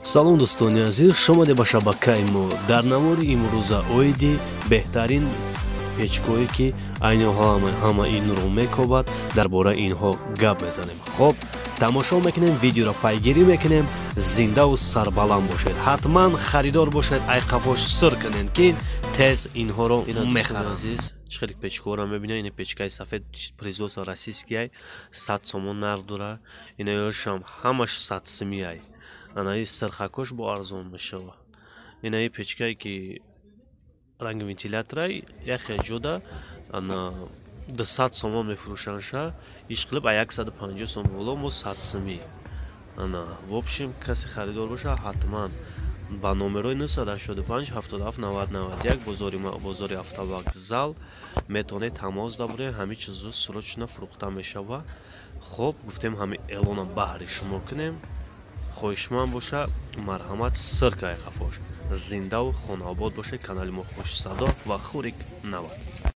Салом, дӯстони азиз, шомаде ба шабакаи мо. Дар навори имрӯза оиди беҳтарин печкое, ки айни ҳол ҳама инро мекобад, дар бораи инҳо гап мезанем. Хоб, тамошо мекунем, видеоро пайгирӣ мекунем. Зиндаву сарбаланд бошед, ҳатман харидор бошед, айқафош сир кунед, ки тез инҳоро мехаранд. Азиз, чӣ хеле печкаҳоро мебинед? Ин печкаи сафед, производство российский, 100 сомон нарх дора. Инаёшам ҳамаш 100 сумиай. Анаи сирхакош бо арзон мешава. Инаи печкае, ки ранги вентиляторай, яхе ҷода ана 200 сомон мефурӯшандша, ишқилиб а 150 сом боло, мо 100 сумӣ. Ана, в общем, касе харидор боша, ҳатман ба номерои 985 77 90 91, бозори автовокзал, метавонед тамос дабуред. Ҳамин чизо срочно фурӯхта мешава. Хоб, гуфтем, ҳамин эълона баҳри шумо кунем. Хоҳишманд боша, марҳамат, сир кай қафош. Зиндаву хонаобод бошед. Канали мо хушсадо ва хурик 90.